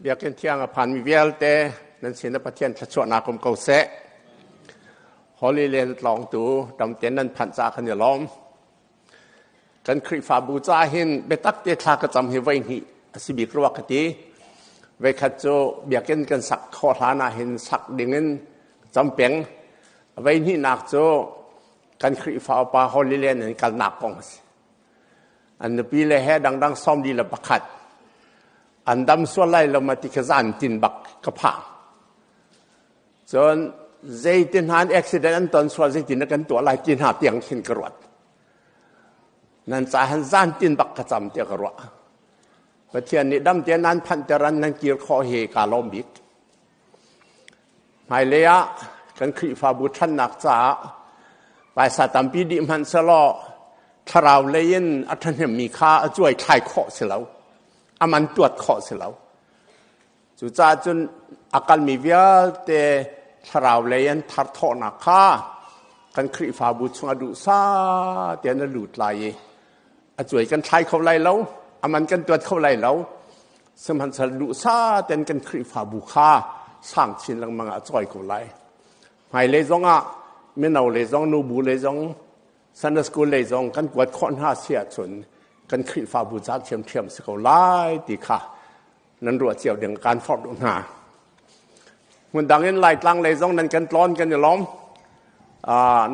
Biakinn thiang a phanmi vialte nan sin ah Pathian thluachuahnak um ko seh. Holy Land tlawngtu damten nan phanh caah kan i lawm. Kan Khrihfabu ca hin biatak te thla ka cam hi voi hnih a si bik rua ka ti. Voikhat cu biakinn kan sak khawh hlan ah hin sak dingin cam peng. Voi hnihnak cu kan Khrihfa upa Holy Land in kalnak kong a si. An nupi le he dangdang 41 an dam sual lai lo ma ti kha zan tin bak ka phang. Cun zeitin hna an accident an ton sual zeitin na kan tuah lai ti hna tiang khin ka ruat. Nan ca han zan tin bak ka cam tiah ka ruah. Pathian nih dam te nan phanh teran nan kir khawh hi ka lawm bik. Hmailei ah kan Khrihfabu ṭhannak caah paisa tampi dih hmanh selaw thlarau lei in a ṭhahnemmi kha a cuai thlai khawh si lo, a man tuat khawh si lo. Cucaah cun a kalmi vialte thlarau lei an tharthawhnak kha kan Khrihfabu chungah duhsah tein a lut lai i a cuai kan thlai kho lai lo, a man kan tuat kho lai lo. Sihmanhsehlaw duhsah tein kan Khrihfabu kha sang chin lengmang ah a cawi ko lai. Hmailei zongah mino lei zong, nubu lei zong, Sunday school lei zong kan kuat khawh hna si ahcun kan Khrihfabu ca ṭhiamṭhiam si ko lai ti kha nan ruah cio ding kaan forh duh hna. Hmun dang in Laitlang lei zong nan kan tlawn kan i lawm.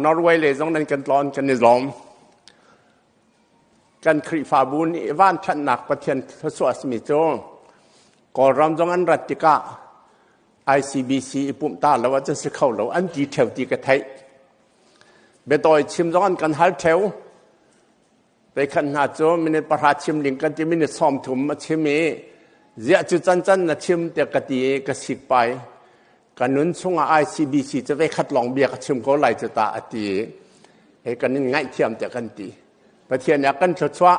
Norway lei zong nan kan tlawn kan i lawm. Kan Khrihfabu nih vanṭhatnak Pathian thluachuah a simi cu Kawlram zong an rat tikah ICBC i pumh ta lo ahcun si kho lo an ti ṭheo ti ka theih. Biatawi chim zong an kan hal ṭheo. Peikhat hna cu minute 10 chim ding kan ti minute 30 a chim i ziah cu cancan na chim tiah ka ti i ka sik pai. Ka nun chungah ICBC cu veikhat lawng bia ka chim ko lai cu ta a ti i he kan in ngaihthiam tiah kan ti. Pathian nih a kan thluachuah,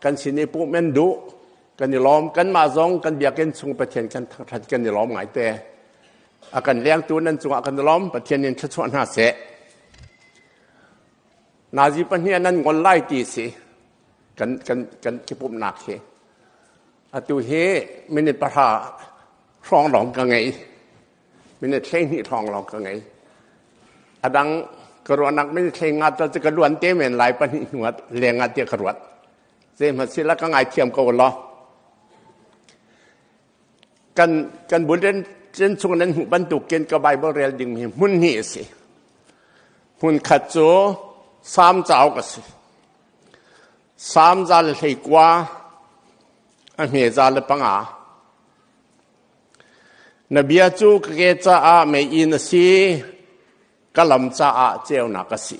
kan sin i pumh an duh, kan i lawm. Kanmah zong kan biakinn chung Pathian kan thangṭhat kan i lawm ngaite. A kan lengtu nan cungah kan i lawm. Pathian in thluachuah hna seh. Nazi pahnih nan ngol lai ti si kan kan kan kipumnak hi. Atu hi minute 10 hrawng lawng ka ngei. Minute 12 hrawng lawng ka ngei. A dang ka ruahnak minute 15 tal cu ka luan te men lai pahnih hnu ah leng ah tiah ka ruat. Zeihmanh sila ka ngaithiam ko law. Kan kan bulletin chung nan hmuh bantukin ka Bible rel ding hi hmun hnih a si. Hmun khat cu Salm cauk a si. Salm 119 a hme 105. Na bia cu ka ke caah meiinn a si, ka lam caah ceunak a si.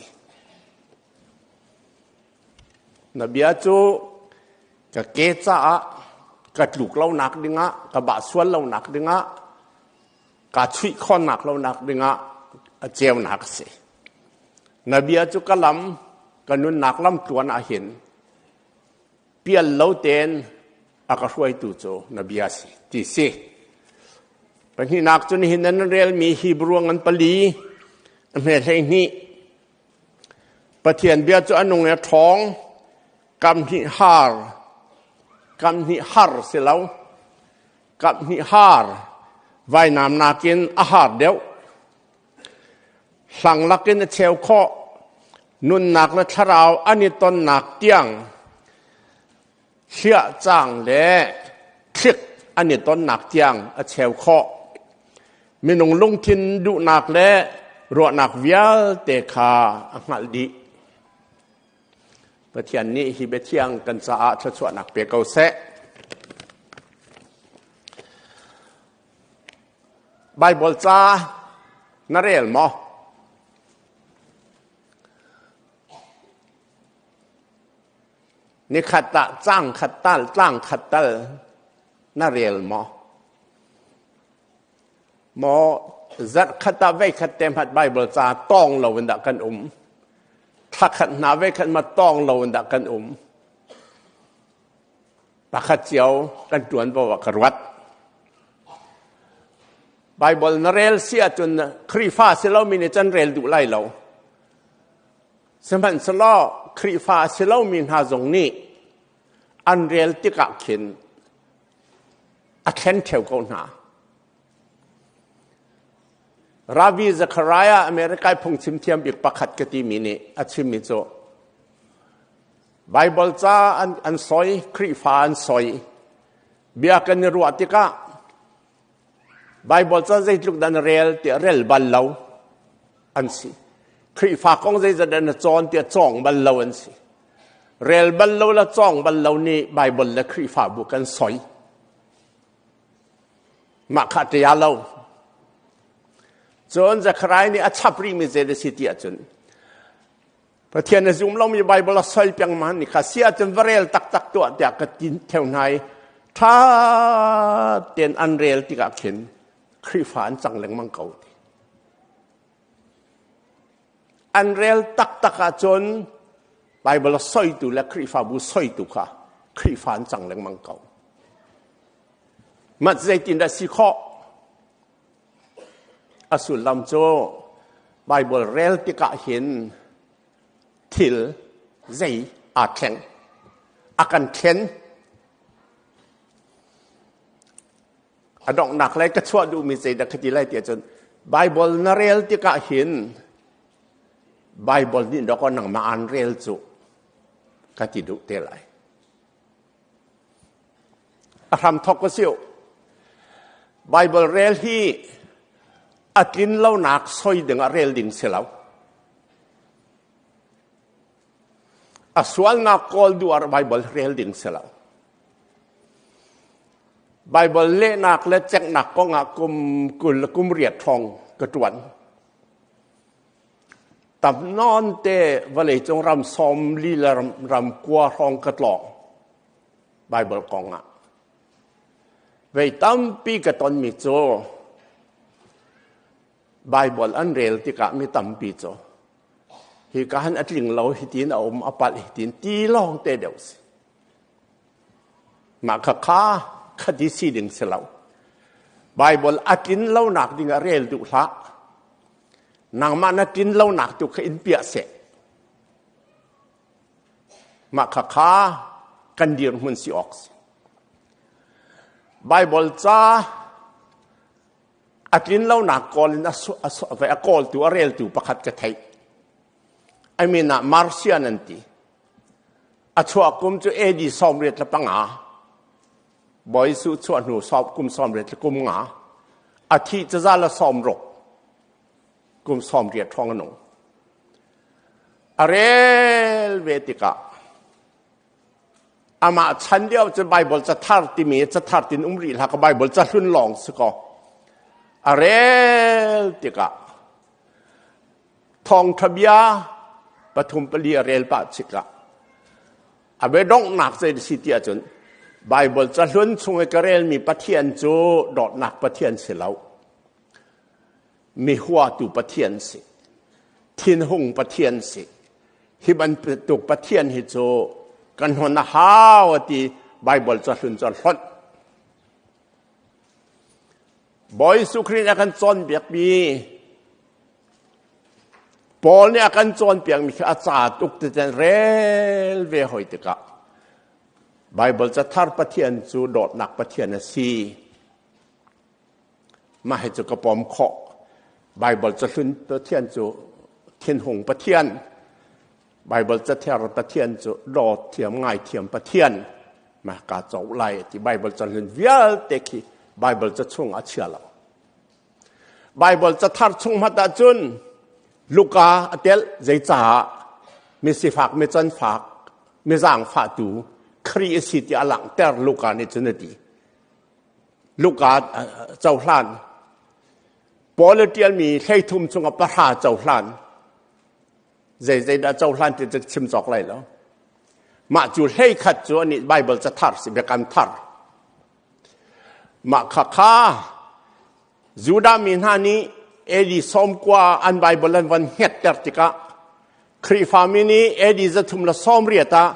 Na bia cu ka ke caah ka tluk lonak dingah, ka bah sual lonak dingah, kaa chuih khawhnak lonak dingah a ceunak a si. Na bia cu ka lam, ka nunnak lam tluan ah hin pial lo tein a ka hruaitu cu na bia si ti si. Pahnihnak cu nihin nan relmi Hebrew ngan pali a hme 12. Pathian bia cu a nung i a ṭhawng, kam hnih har, kam hnih har si lo, kam hnih har, vainam nakin a har deuh. Hlang lakin a cheu khawh, nunnak le thlarau an i tonnak tiang hliah cang le thlik an i tonnak tiang a cheu khawh. Minung lungthin duhnak le ruahnak vialte kha a hngalh dih. Pathian nih hi biathiang kan caah thluachuahnak pe ko seh. Baibal ca na rel maw? Nikhat ah cang khat tal tlang khat tal na rel maw? Maw zarh khat ah vei khat te hmat Bible ca tawng lo in dah kan um? Thla khat hna vei khat ma tawng lo in dah kan um? Pakhat cio kan ṭuan bo ah ka ruat. Bible na rel si ahcun Khrihfa si lomi nih cun rel duh lai lo. Sihmanhsehlaw Khrihfa a si lomi hna zong nih an rel tikah khin A thlen ṭheo ko hna. Ravi Zachariah, America phungchim thiam bik pakhat ka timi nih a chimmi cu Bible ca an soi, Khrihfa an soi. Bia kan i ruah tikah Bible ca zeitluk dah na rel tiah rel bal lo an si. Khrihfa kong zeizat dah na cawn tiah cawng bal lo an si. Rel bal lo le cawng bal lo nih Bible le Khrihfabu kan soi. Mah kha ṭia lo. Cun Zechariah nih a chap rihmi zei a si ti ahcun Pathian a zum lomi Bible a soi peng ma ni kha si ahcun va rel taktak tuah tiah ka ti theo hna i ṭha tein an rel tikah khin Khrihfa an cang lengmang ko ti. An rel taktak ahcun Bible a soitu le Khrihfabu soitu kha Khrihfa an cang lengmang ko. Mah zeitindah si khawh? A sullam cu Baibal rel tikah hin thil zei aa thleng. A kan thlen. A donghnak lei ka chuah duhmi zeidah ka ti lai ti ahcun Baibal na rel tikah hin Baibal nih dawkaw nangmah aan rel cu ka ti duh te lai. A hramthawk a si. Baibal rel hi a tlin lonak soi ding ah rel ding si lo. A sualnak kawl duh ah Baibal rel ding si lo. Baibal lehnak le ceknak kong ah kum 20 le kum 8 hrawng ka ṭuan. Tam nawn te vawleicung ram 40 le ram 9 hrawng ka tlawng Baibal kong ah. Vei tampi ka tonmi cu Baibal an rel tikah mi tampi cu hi ka han a tling lo hitin a um a palh hitin ti lawng te deuh si. Mah kha kha khati si ding si lo. Baibal a tlin lonak ding ah rel duh hlah. Nangmah na tlin lonak tu kha in piah seh. Mah kha kha kan dirhmun si awk si. Baibal ca a tlin lonak kawl in a kawltu a reltu pakhat ka theih. I mean ah Martian an ti. A chuah kum cu AD 85. Bawi Jesuh chuah hnu kum 85. A thih caza le 60. Kum 80 hrawng a nung. A rel ve tikah amah chan lio cu Bible cathar timi cathar tin um rih hlah ka Bible cahlun lawng si ko. A rel tikah Thawngṭha bia pathum pali a rel pah cikah a biadonghnak zei a si ti ahcun Baibal cahlun chung i ka relmi Pathian cu dawtnak Pathian si lo. Mi huatu Pathian si. Thinhung Pathian si. Hi bantuk Pathian hi cu kan hon a hau a ti Baibal cahlun cu a hlonh. Bawi Jesuh Khrih nih a kan cawnpiakmi Paul nih a kan cawnpiakmi khi a ca tuk ti ten rel ve hoi tikah Baibal cathar Pathian cu dawtnak Pathian a si. Mah hi cu ka pom khawh. Baibal cahlun Pathian cu thinhung Pathian. Baibal cathiar Pathian cu dawt thiam ngai thiam Pathian mah ka co lai ti Baibal cahlun vialte khi Baibal ca chung a chia lo. Baibal cathar chung hmat ahcun Luka a telh zeicaah mi sifak mi canfak mi zaangfahtu Khrih a si ti a langhter Luka nih cun a ti. Luka cohlan Paul a ṭialmi 13 chungah 10 cohlan Zeizeidah cohlan ti cu chim cawk lai lo. Mah cu 11 cu anih Bible cathar si biakam thar. Mah kha kha Judah mi hna nih AD 90 an Bible an van hngetter tikah Khrihfami nih AD 380 ah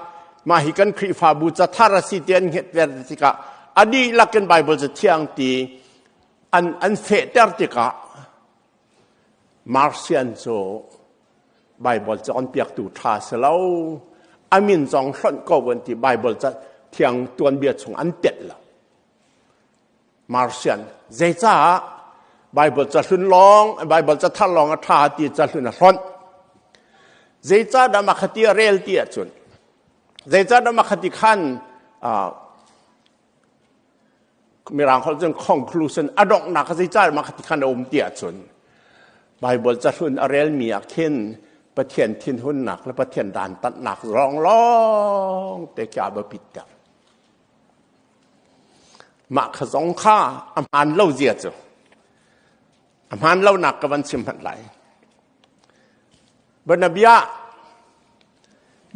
mah hi kan Khrihfabu cathar a si ti an hngetter tikah a dihlak in Bible cathiang ti an fehter tikah Martian cu Baibal cawnpiaktu ṭha si lo. A min zong hlonh ko an ti. Baibal ca thiang tuanbia chung an telh lo. Martian Zeicah Bible cahlun lawng Bible cathar lawng a ṭha ti cahlun a hlonh. Zeicah dah mah khati a rel ti ahcun zeicah dah mah khati khan Mirang holh cun conclusion a donghnak kha zeicah mah khati khan a um ti ahcun Bible cahlun a relmi ah khin Pathian thinhunnak le Pathian dantatnak lawnglawng te khi a biapit ter. Mah kha zong kha a hmaan lo zia cu a hmaan lonak ka van chim hmanh lai. Bianabia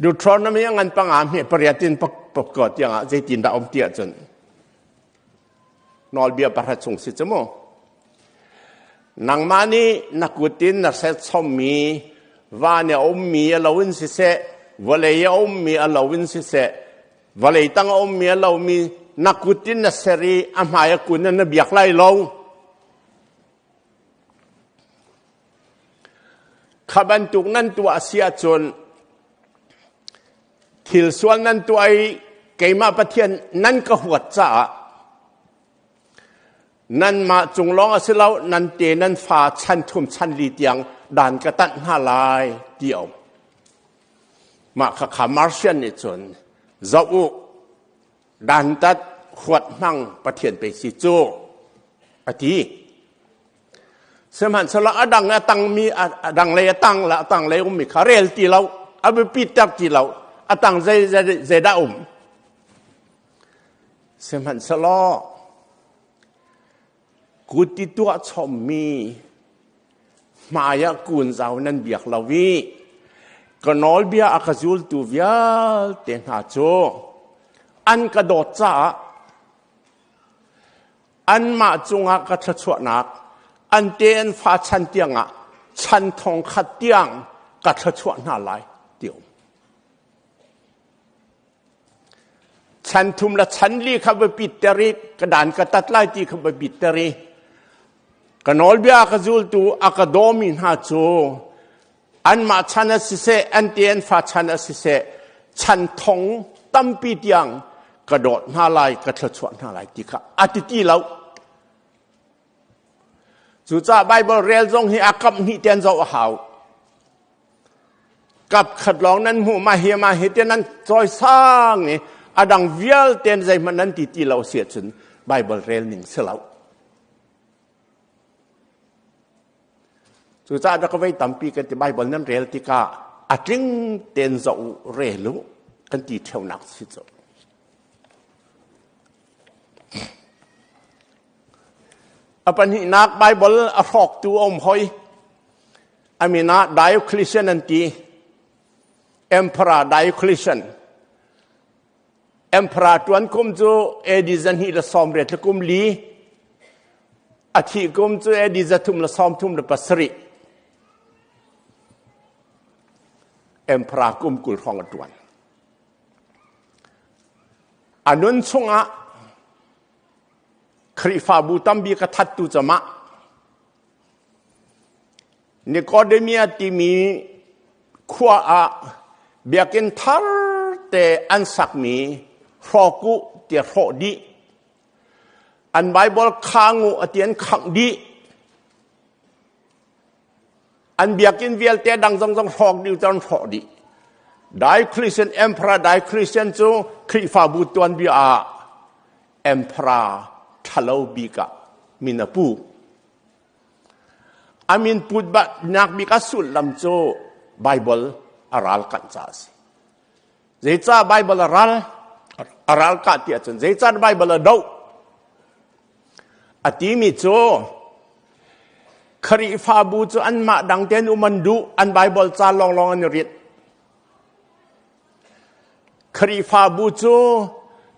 Deuteronomy a ngan panga hme pariat in pakua tiangah zeitin dah um ti ahcun nawlbia pahra chung si cu mu. Nangmah nih na kut in na serchommi van i a ummi a lo in siseh, vawlei a ummi a lo in siseh, vawlei tang a ummi a lomi na kut in na ser i a hmai a kun in na biak lai lo. Kha bantuk nan tuah si ahcun thil sual nan tuah i keimah Pathian nan ka huat caah nanmah cung lawng a si lo nan te nan fa chan thum chan li tiang dan ka tanh hna lai ti a um. Mah khakha Martian nih cun zoh u dantat huat hmang Pathian pei si cu a ti. Sihmanhsehlaw a dang a tangmi a dang lei a tang la a tang lei ummi kha rel ti lo a biapi ter ti lo a tang zei zei dah um. Sihmanhsehlaw Kut i tuah chommi hmai ah kun zau nan biak lo i ka nawlbia a ka zultu vialte hna cu an ka dawt caah anmah cungah ka thluachuahnak an te an fa chan tiangah chan thong khat tiang ka thluachuah hna lai ti um. Chan thum le chan li kha biapit ter i ka dan ka tat lai ti kha biapit ter i ka nawlbia ka zultu a ka dawmi hna cu anmah chan a siseh an te an fa chan a siseh chan thong tampi tiang ka dawt hna lai ka thluachuah hna lai ti kha a ti ti lo. Cucaah Baibal rel zong hi a kap hnih ten zoh a hau. Kap khat lawng nan hmuh ma hi ma hi te nan cawisang i a dang vialte zeihmanh nan ti ti lo si ahcun Bible rel ning si lo. Cucaah rak vei tampi kan ti Bible nan rel tikah a tling ten zoh rel u kan ti ṭheunak si cu. A pahnihnak Bible a hrawktu a um hoi. A min ah Diocletian an ti. Emperor Diocletian. Emperor tuan kum cu AD 228 le kum li. A thih kum cu AD 337. Emperor kum 20 hrawng a tuan. A nun chungah Khrihfabu tambi ka thattu camah Nikodemia timi khua ah biakinn thar te an sakmi hrawk u tiah hrawh dih. An Baibal khang u ati an khangh dih. An biakinn vialte dang zong zong hrawk dih cu an hrawh dih. Diocletian Emperor Diocletian cu Khrihfabu tuanbia ah Emperor ṭhalo bik ah min a pu. A min put nak bik a sullam cu Bible a ral kanh caah a si. Zeicah Bible a ral a ral kah ti ahcun zeicah Bible a doh? A timi cu Khrihfabu cu anmah dang tein um an duh, an Bible ca lawnglawng an i rit. Khrihfabu cu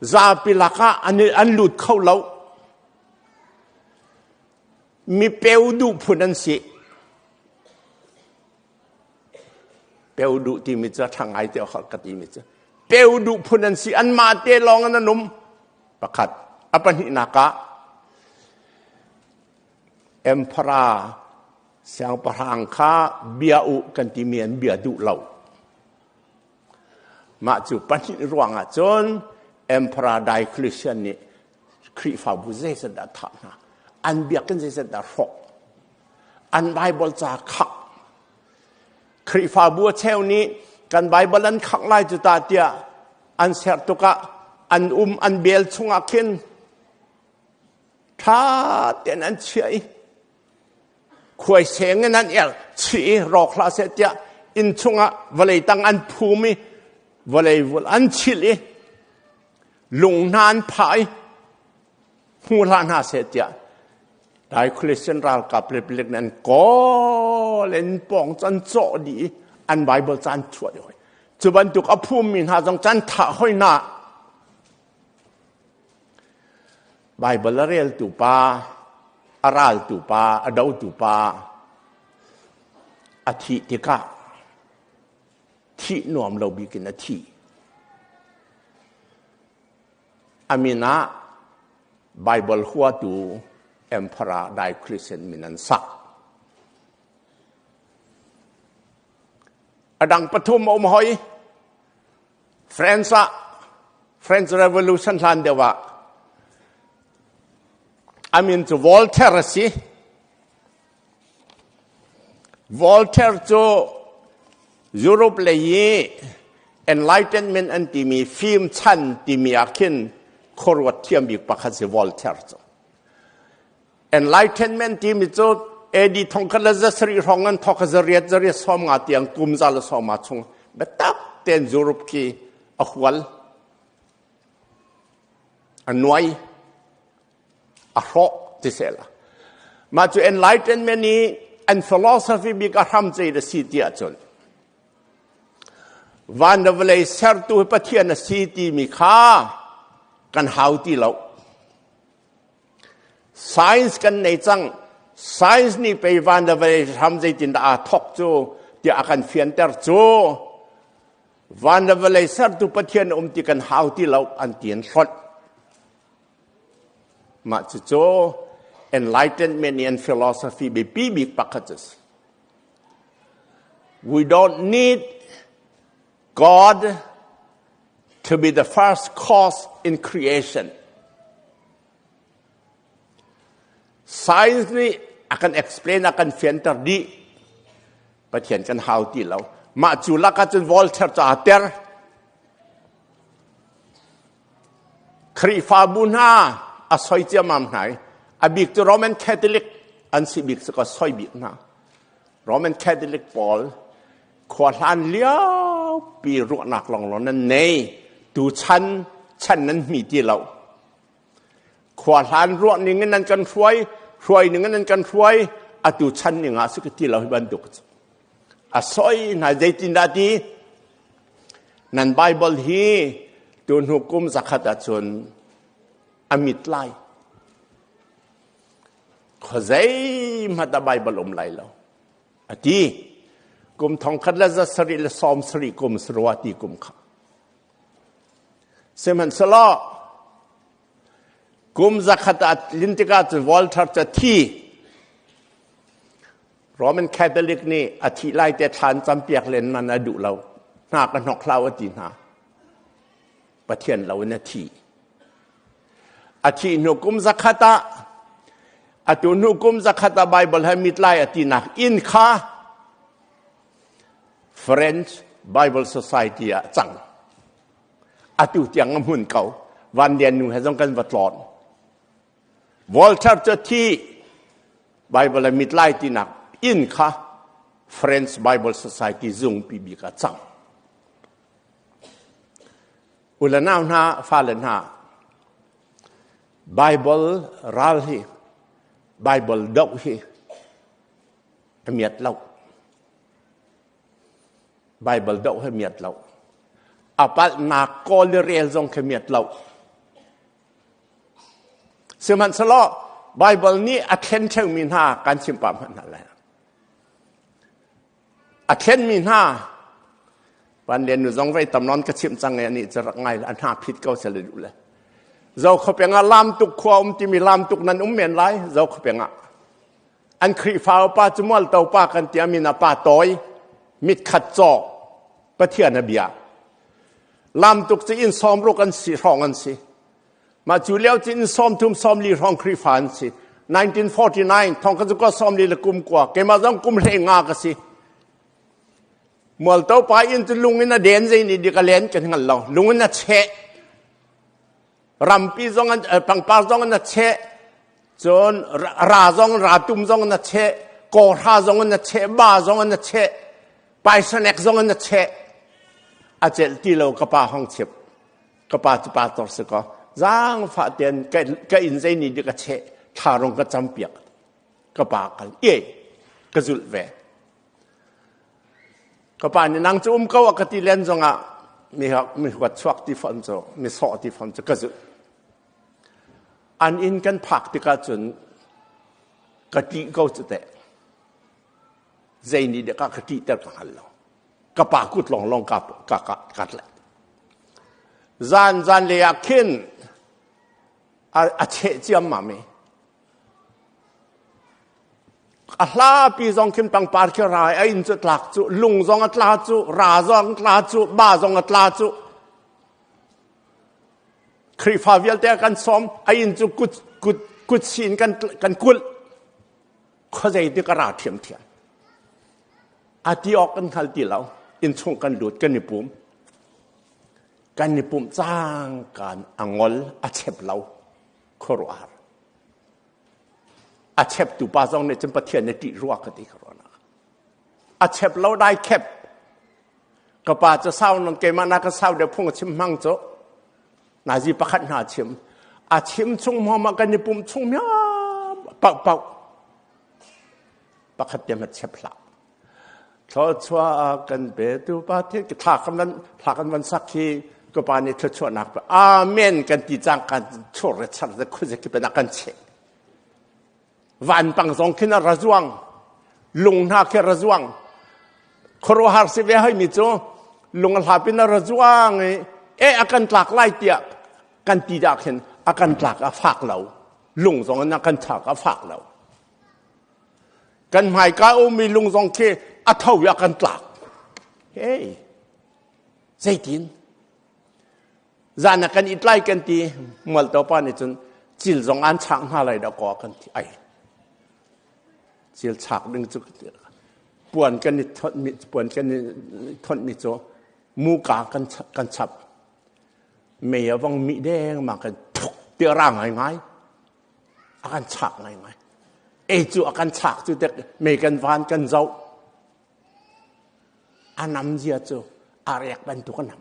zapi lakah an, an lut kho lo. Mi peu duh phun an si. Peu duh timi cu a ṭha ngai te ka timi cu. Peu duh phun an si. Anmah te lawng in an um. Pakhat. A pahnihnak ah Emperor siangpahrang kha bia u kan timi an bia duh lo. Mah cu pahnih ruangah cun Emperor Diocletian nih Khrihfabu zeizat dah thah hna? An biakinn zeizat dah hrawh? An Bible ca khangh. Khrihfabu a cheu nih kan Bible an khangh lai cu ta tiah an ser tukah an um an bel chungah khin ṭha tein an chiah i khuaiseng in an erh chih i rawk hlah seh tiah inn chungah vawlei tang an phum i vawlei vul an chilh i lung hna an phah i hmu hlah hna seh tiah dai Christian ralkap le palik nih an kawl in pawng cu an cawh dih i an Bible ca an chuah dih hoi. Cu bantuk a phummi hna zong cu an thah hoi hna. Baibal a reltu pa, a raltu pa, a dotu pa a thih tikah thih nuam lo bik in a thi. A min ah Baibal huatu Emperor Diocletian min an sak. A dang pathum a um hoi. France ah French Revolution hlan deuh ah a min cu Voltaire a si. Voltaire cu Europe lei i Enlightenment an timi fim chan timi ah khin khuaruat thiam bik pakhat si Voltaire cu. Enlightenment timi cu AD 1700 hrawng an thawk zariat zariat 50 tiang kum za le sawma chung biatak tein Europe khi a hual a nuai a hrawh ti sela mah cu enlightenment i an philosophy bik a hram cei a si ti ahcun van le vawlei sertu hi Pathian a si timi kha kan hau ti lo Science kan nei cang. Science nih pei van le vawlei hram zeitindah aa thawk cu tiah a kan fianter cu. Van le vawlei sertu Pathian um ti kan hau ti lo an ti an hlonh. Mah cucu Enlightenment in philosophy biapi bik pakhat a si. We don't need God to be the first cause in creation. Science nih a kan explain a kan fianter dih. Pathian kan hau ti lo. Mah cu lakah cun Voltaire cu aa ter. Khrihfabu hna a soi ciamam hna i a bik cu Roman Catholic an si bik cu ka soi bik hna. Roman Catholic pawl khua hlan liopi ruahnak lawnglawng nan nei tu chan chan nan hmi ti lo khua hlan ruah ning in nan kan hruai hruai ning in nan kan hruai atu chan ning ah si ka ti lo hi bantuk a soi hna zeitin dah ti nan bible hi tu hnu kum zakhat ahcun a mit lai khuazei hmanh ah bible um lai lo A ti. Kum 1770 kum sarua ti kum kha. Sihmanhsehlaw kum zakhat ah tlin tikah cun Walter cu thi. Roman Catholic nih a thih lai te thlan campiak len man a duh lo. Hna ka hnok hlau a ti hna. Pathian lo in a thi. A thih hnu kum zakhat ah atu hnu kum zakhat ah Bible he mit lai a tinak inn kha French Bible Society ah cang. Atu tiang a hmun ko. Van Lian nu he zong kan va tlawn. Walter cu thi Bible a mit lai tinak inn kha French Bible Society zungpi bik ah cang. U le nau hna, fale hna, Bible ral hi, Bible doh hi a miat lo. Bible doh hi miat lo. A palhnak kawl i rel zong khi miat lo. Sihmanhsehlaw Bible nih a thlen ṭheumi hna kan chim pah hmanh hna lai. A thlenmi hna van len nu zong vei tam nawn ka chimh cang i anih cu rak ngai a hna phit ko sel duh le zo khopeng ah lam tuk khua um timi lam tuk nan um men lai zo khopeng ah an Khrihfa upa cu mual to pa kan ti amin a pa tawi mit khat caw Pathian a bia lam tuk cu inn sawm ruk an si hrawng an si. Mah cu lio cin 30 sawmli hrawng Khrihfa an si. 1949 thong ka cu ka 40 le kum kua keimah zong kum hlei nga ka si. Mualto pa in cu lung in a den zei nih dik a len kan hngal lo. Lung in a cheh. Rampi zong an pangpar zong an a cheh. Cun ra zong ra tum zong an a cheh. Kawhra zong an a cheh. Ba zong an a cheh. Paisanek zong an a cheh. A celh ti lo ka pa hong chip. Ka pa cu pastor si ko. Zaangfah tein ka inn zei nih dik a cheh. Thla rong ka cam piak. Ka pa kal. E ka zulh ve. Ka pa nih nang cu um ko a ka ti len zongah mi mi huat chuak ti fawn cu mi sawh ti fawn cu ka zulh. An inn kan phak tikah cun ka ṭih ko cu teh. Zei nih dah ka ṭihter ka hngal lo. Ka pa kut lawnglawng ka ka ka ka tlaih. Zan zan lei ah khin a a cheh ciammam i A hlapi zong khin pangpar khi rai a inn cu tlak cu lung zong a tla cu ra zong tla cu ba zong a tla cu Khrihfa vialte kan sawm a inn cu kut kut kut sin kan kan kulh khuazei ti ka ra ṭhiamṭhiam a ti awk kan hngal ti lo inn chung kan lut kan i pum kan i pumh cang kan a ngol a chep lo khuaruahhar A cheptu pa zong nih cun Pathian nih ṭih rua ka ti ka ruahnak. A chep lo dai khep. Ka pa cu sau non keimah na ka sau deuh phung a chim hmang cu. Nazi pakhat hna chim. A chim chung hmawm ah kan i pum chung miam pau pau. Pakhat te ma chep hlah. Thluachuah kan petu pa thil thla kan van thla kan van sak hi ka pa nih thluachuahnak pe amen kan ti cang kan chur re char de khuze ki pe kan che vanpang zong khin a razuang lung hna khi razuang khuaruahhar si ve hoi mi cu lung a hlapin a razuang i e a kan tlak lai tiah kan ti dah khin a kan tlak a fak lo lung zong in a kan thlak a fak lo Kan hmaika ummi lung zong khi a tho i a kan tlak. Hey, zeitin? Zan ah kan it lai kan ti, mualto pa nih cun cil zong an chak hna lai dah kaw kan ti. Ai, cil chak ding cu puan kan i thonh mi puan kan i thonh mi cu muka kan kan chap. Mei a vong mih deng ma kan thuk ti a ra ngaingai. A kan chak ngaingai. Ei cu a kan chak cu tek mei kan van kan zoh. A nam zia cu a rek bantuk a nam.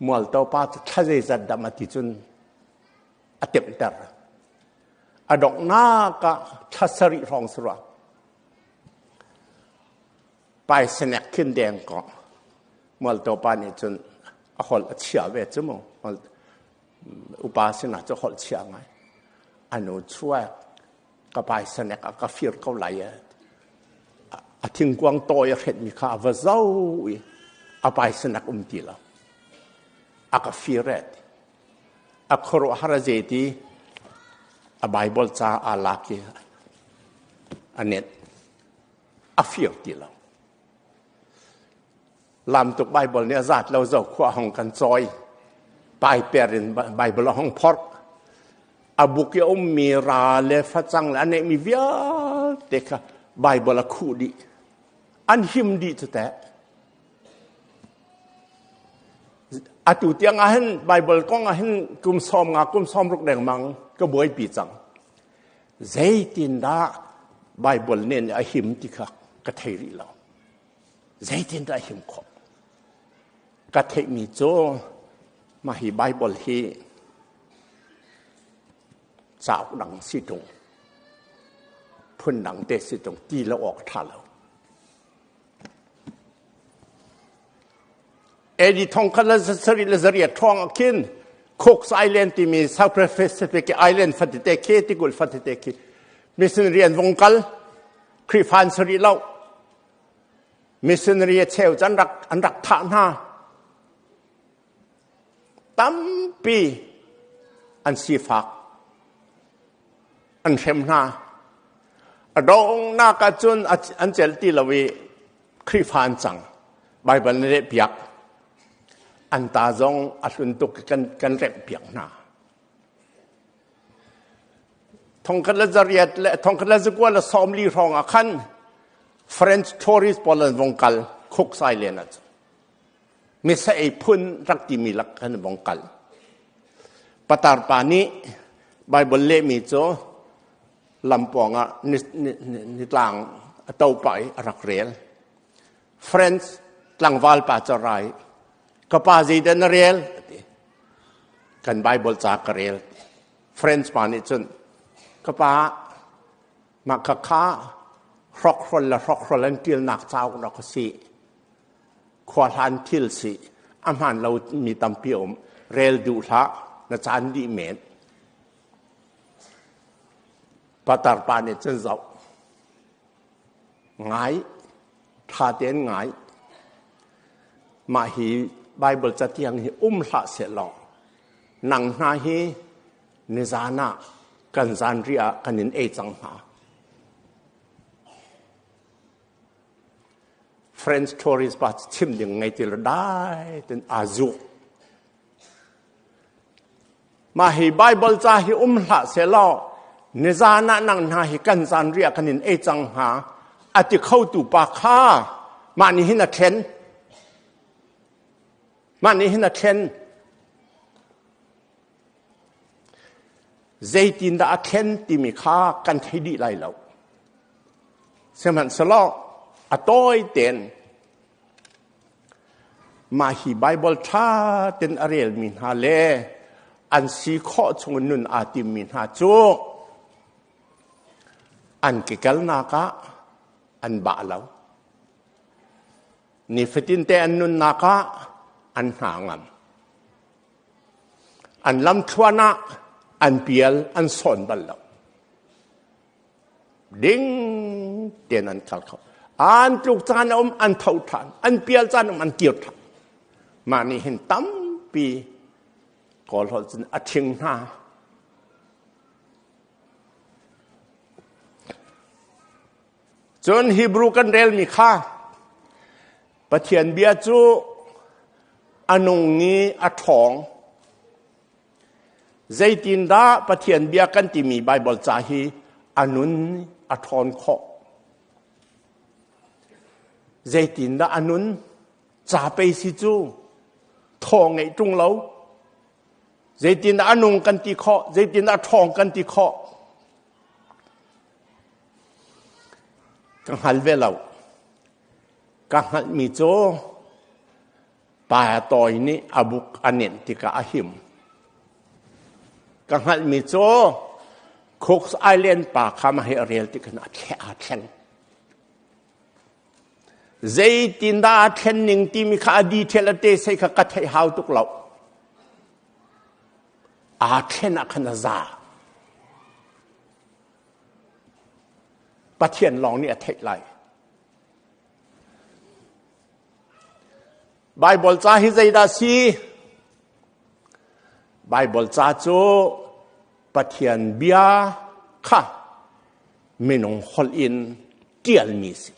Mualto pa cu thla zeizat dam a ti cun a temter. A donghnak ah thla sarih hrawng si rua. Paisanek khin deng ko. Mualto pa nih cun a holh a chia ve cu mu. Upa sinah cu holh chia ngai. A nu chuak ka paisanek a ka fir ko lai a thingkuang tawi a hretmi kha a va zo i a paisanek um ti lo. A ka fir e. A khuaruahhar a ze ti a Bible ca aa lak i a net. A fir ti lo. Lamtuk Bible nih a zat lo zo khua hong kan cawi. Paiper in Bible a hong phorh. A buk i a ummi ra le facang le a neihmi vialte kha Bible a khuh dih. An him dih cu teh. Atu tiang ah hin Bible kong ah hin kum 50 kum 60 dengmang ka buaipi cang. Zeitindah Bible nih a him ti kha ka thei rih lo. Zeitindah a him khawh? Ka theihmi cu mah hi Bible hi cauk dang si ṭung, phun dang te si ṭung ti lo awk ṭha lo. AD 1848 ṭhawng ah khin Cook's Island timi South Pacific Island fatete khi tikulh fatete khi missionary an vung kal Khrihfa an si rih lo. Missionary a cheu cu an rak an rak thah hna. Tampi an sifak. An hrem hna. A donghnak ahcun an celh ti lo i Khrihfa an cang. Baibal na leh piak. An ta zong a hlun tuk kan kan remh piak hna. Thongkhat le zariat le thongkhat le zakua le sawmli hrawng ah khan French tourist pawl an vong kal Cook Island ah cun. Misa ei phun rak timi lak khan vong kal. Patar pa nih Bible lehmi cu lampawng ah nitlang a to pah i a rak rel. French tlangval pa cu rai ka pa zeidah na rel ti. Kan Bible ca ka rel. French pa nih cun ka pa mah kha kha hrokhrol le hrokhrol an ṭialnak cauk rak a si. Khua hlan thil si a hmaan lo mi tampi a um. Rel duh hlah na caan dih men. Patar pa nih cun zoh. Ngai, ṭha tein ngai. Mah hi Baibal catiang hi um hlah sehlaw nang hna hi nizan ah kan zanriah ah kan in ei cang hna. French tourist pa chim ding ngei ti lo dai ten aa zuk. Mah hi Baibal ca hi um hlah sehlaw nizan ah nang hna hi kan zanriah kan in ei cang hnga a ti khotu pa kha mah nih hin a thlen. Mah nih hin a thlen. Zeitindah a thlen timi kha kan thei dih lai lo. Sihmanhsehlaw a tawi tein Mah hi Baibal ṭha tein a relmi hna le an si khawh chung in nun aa timmi hna cu an kekalnak ah an bah lo. Nifatinte an nunnak ah an hna ngam. An lamthluan ah an pial an sawn bal lo. Ding tein an kal kho. An tluk caan a um, an tho ṭhan. An pial caan um, an kir ṭhan. Mah nih hin tampi Kawl holh cun a ṭhing hna. Cun Hebrew kan relmi kha Pathian bia cu a nung i a ṭhawng. Zeitindah Pathian bia kan timi Baibal ca hi a nun a ṭhawn khawh? Zeitindah a nun? Ca pei si cu thaw ngeih ṭung lo. Zeitindah a nung kan ti khawh? Zeitindah a ṭhawng kan ti khawh? Ka hngal ve lo. Ka hngalhmi cu Pa Tawi nih a buk a nenh tikah a him. Ka hngalhmi cu Cooks Island pa kha mah hi a rel tikhin a thle aa thleng. Zeitindah aa thlen ning timi kha a detail a te sei kha ka theih hau tuk lo. Aa thlen ah khan a za. Pathian lawng nih a theih lai. Baibal ca hi zeidah si? Baibal ca cu Pathian bia kha minung holh in ṭialmi si.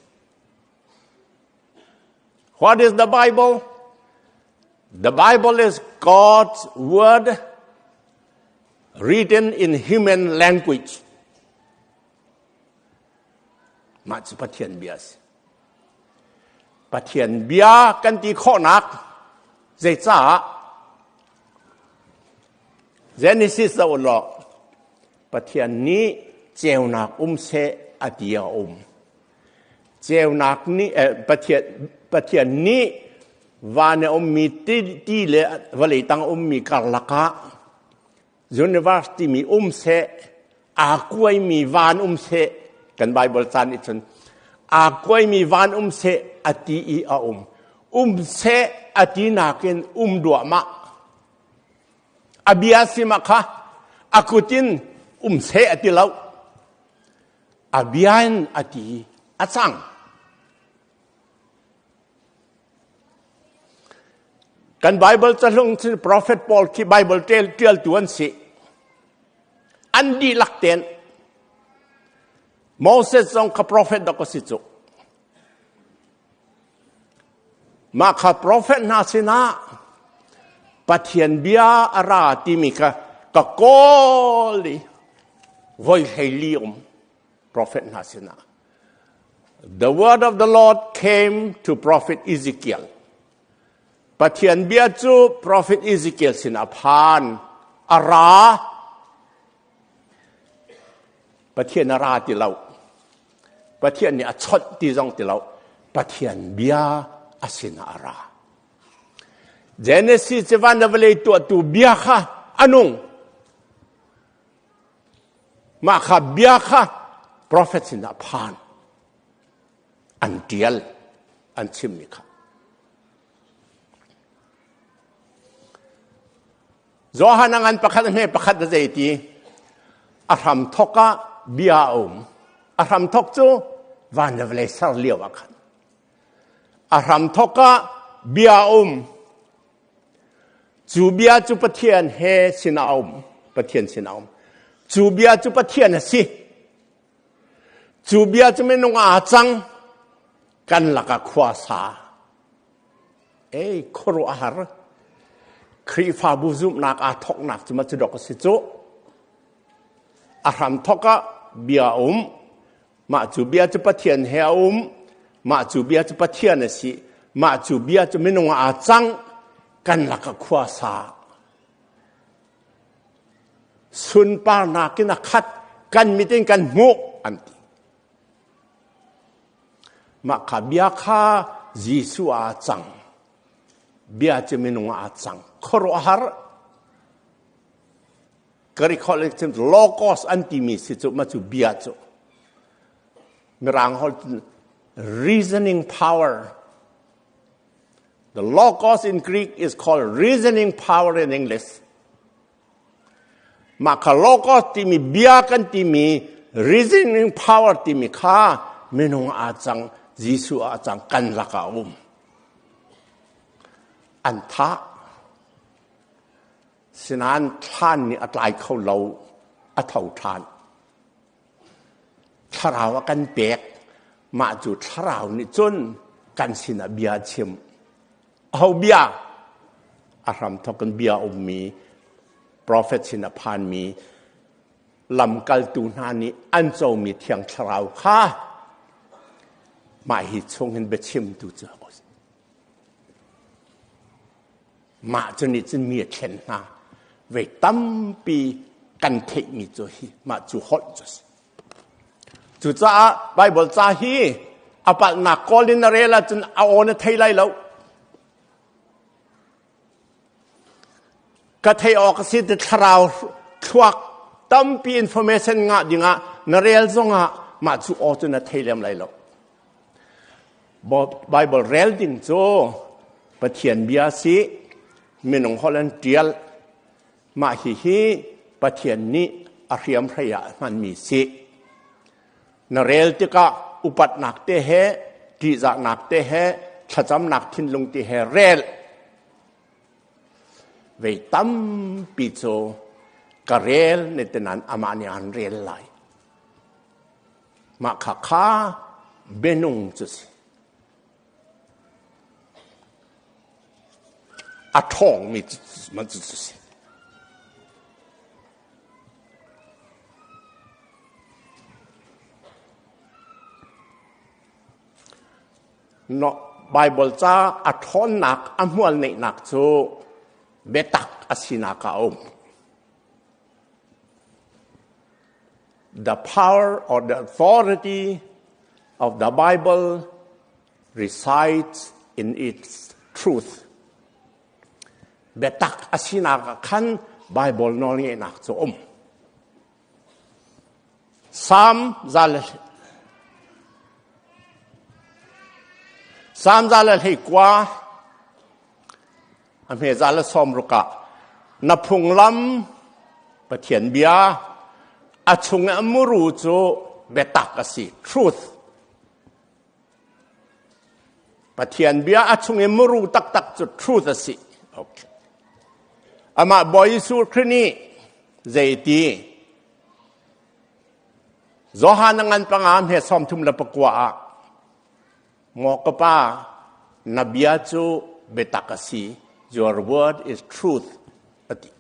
What is the Bible? The Bible is God's word written in human language. Mah cu Pathian bia a si. Pathian bia kan ti khawhnak zeicah Genesis zoh law Pathian nih ceunak um seh a ti a um. Ceunak nih eh, Pathian Pathian nih van a ummi ti, ti le vawlei tang ummi karlak ah universe timi um seh aa kuaimi van um seh kan Bible caan nih cun aa kuaimi van um seh a ti i a um um seh a ti nakin um duahmah a bia si ma kha a kut in um seh a ti lo a bia in a ti a cang Kan Bible cahlung cun Prophet pawl khi Bible ṭialtu an si. An dihlak tein Moses zong kha prophet dok a si cu. Mah kha prophet hna sinah Pathian bia a ra timi kha ka kawl i voi 14 um prophet hna sinah. The word of the Lord came to prophet Ezekiel. Pathian bia cu prophet Ezekiel sinah phan a ra. Pathian a ra ti lo. Pathian nih a chawnh ti zong ti lo. Pathian bia a sinah a ra. Genesis cu van le vawlei tuahtu bia kha a nung. Mah kha bia kha prophet sinah phan. An tial, an chimmi kha. Johan a ngan pakhat a hme pakhat a zei ti a hram thok ah bia a um. A hram thok cu van le vawlei ser lio ah khan. A hramthawk ah bia a um. Cu bia cu Pathian he sinah a um. Pathian sinah a um. Cu bia cu Pathian a si. Cu bia cu minung aa cang. Kan lakah khua sa. Ei, khuaruahhar. Khrihfabu zumhnak aa thawknak cu ma cu dok a si cu. A hramthawk ah bia a um. Mah cu bia cu Pathian he a um. Mah cu bia cu Pathian a si. Mah cu bia cu minung ah aa cang. Kan lakah khua sa. Sunparnak in a khat. Kan mit in kan hmuh an ti. Mah kha bia kha Jesuh aa cang. Bia cu minung ah aa cang. Khuaruahhar. Greek holh in chim logos an timi si cu ma cu bia cu mirang holh reasoning power. The logos in Greek is called reasoning power in English. Mah kha logos timi bia kan timi reasoning power timi kha minung aa cang Jesuh aa cang kan lakah um. An thah. Sinain thlan nih a tlai kho lo, a tho ṭhan. Thlarau a kan pek. Mah cu thlarau nih cun kan sinah bia a chim. Aho bia? A hramthawk in bia ummi, profet sin a phanmi, lamkaltu hna nih an comi thiang thlarau kha mah hi chungin biachimtu cu Mah cu nih cun mi a thlen hna. Vei tampi kan theihmi cu hi mah cu holh cu a si. Cucaah Baibal ca hi a palhnak kawl in na rel ahcun a aw na thei lai lo. Ka theih awk a si ti thlarau thluak tampi information ngah dingah na rel zongah mah cu aw cu na thei lem lai lo. Bible rel ding cu Pathian bia si minung holh an ṭial. Mah hihi Pathian nih a hriamhrei ah hmanmi si. Na rel tikah upatnak te he, ṭihzahnak te he, thlacamnak thinlung te he rel. Vei tampi cu ka rel ne te nain amah nih an rel lai. Mah kha kha bianung cu si. A ṭhawngmi cu cu si. No, Bible ca a ṭhawnnak, a hmual neihnak cu biatak a sinak ah a um. The power or the authority of the Bible resides in its truth. Biatak a sinak ah khan Bible nawlngeihnak cu um. Psalm zal Psalm 129 A hmeza le 60 ah na phunglam Pathian bia a chung i a muru cu biatak a si truth. Pathian bia a chung i muru taktak cu truth a si. Okay. Amah Bawi Jesuh Khrih nih zeiti Johan a ngan panga hme 39 ah Maw ka pa, na bia cu biatak a si. Your word is truth ati.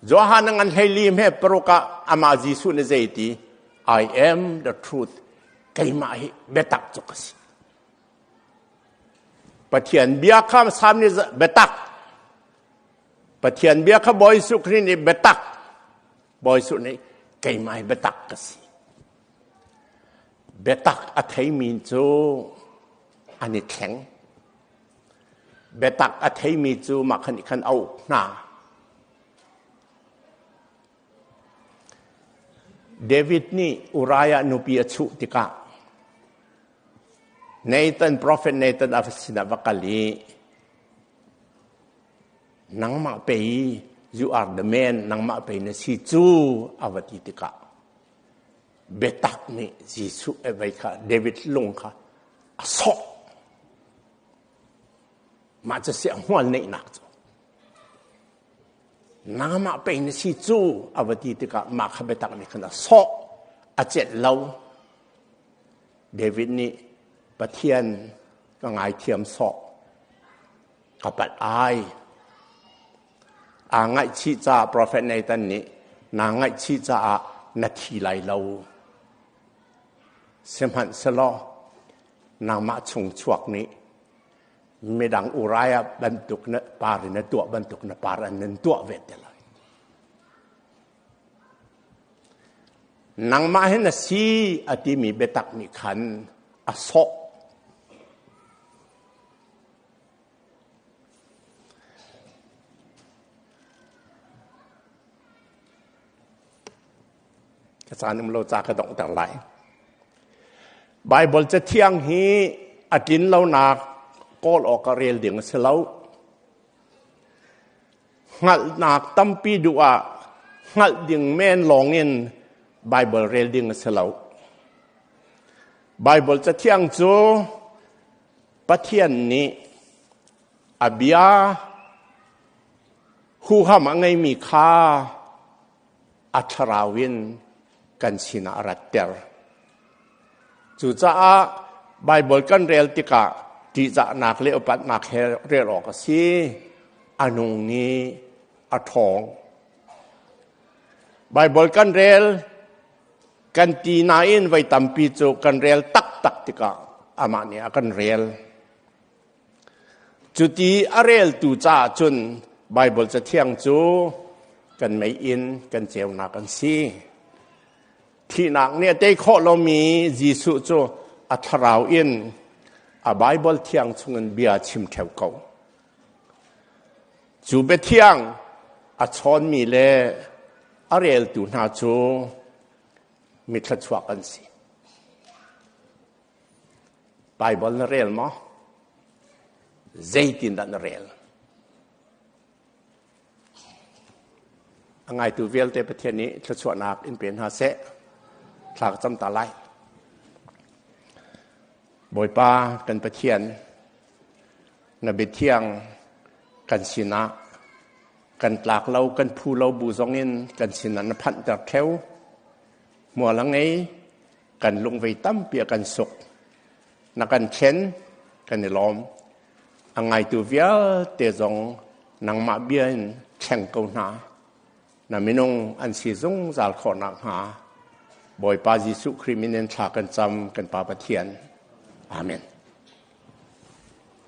Johan ngan hleili he paruk ah amah Jesuh nih zei ti? I am the truth. Keimah hi biatak cu ka si. Pathian bia kha Sam nih biatak. Pathian bia kha Bawi Jesuh Khrih nih biatak. Bawi Jesuh nih keimah hi biatak ka si. Biatak a theimi cu an i thleng. Biatak a theimi cu mah khan khan a uk hna. David nih Uriah nupi a chuh tikah Nathan, prophet Nathan a sinah va kal i nangmah pei you are the man nangmah pei na si cu a va ti tikah biatak nih Jesuh vei kha David lung kha a sawh. Mah cu si a hmual neihnak cu. Nangmah pei na si cu a va ti tikah mah kha biatak nih khan a sawh, a celh lo. David nih Pathian ka ngaithiam sawh, ka palh ai. Aa ngaihchih caah profet Nathan nih naa ngaihchih caah na thi lai lo. Sihmanhsehlaw nangmah chung chuak nih midang Uriah bantuk na par in na tuah bantuk na par an nan tuah ve te lai. Nangmah hi na si a timi biatak nih khan a sawh. Ka caan um lo ca ka donghter lai. Baibal cathiang hi a tlin lonak kawl awk a rel ding a si lo. Hngalhnak tampi duh ah hngalh ding men lawng in Baibal rel ding a si lo. Baibal cathiang cu Pathian nih a bia huham a ngeimi kha a thlarau in kan sinah a ratter. Cucaah Baibal kan rel tikah ṭihzahnak le upatnak he rel awk a si. A nung i a ṭhawng. Baibal kan rel kan ti nain voi tampi cu kan rel taktak tikah amah nih a kan rel. Cuti a reltu caah cun Baibal Cathiang cu kan meiinn kan ceunak an si. Thihnak nih a tei khawh lomi Jesuh cu a thlarau in a Baibal thiang chungin bia chim ṭheo ko. Cu biathiang a chawnmi le a reltu hna cu mi thluachuak an si. Baibal na rel maw? Zeitindah na rel? A ngaitu vialte Pathian nih thluachuahnak in pe hna seh. Thla ka cam ta lai. Bawipa kan Pathian, na biathiang kan sinah kan tlak lo kan phu lo bu zongin kan sinah na phanhter ṭheo. Hmual a ngei, kan lungvei tampi a kan suk. Na kan thlen, kan i lawm. A ngaitu vialte zong nangmah bia in thleng ko hna. Na minung an si zungzal khawh nakhnga Bawipa Jesuh Khrih min in thla kan cam kan Pa Pathian. Amen.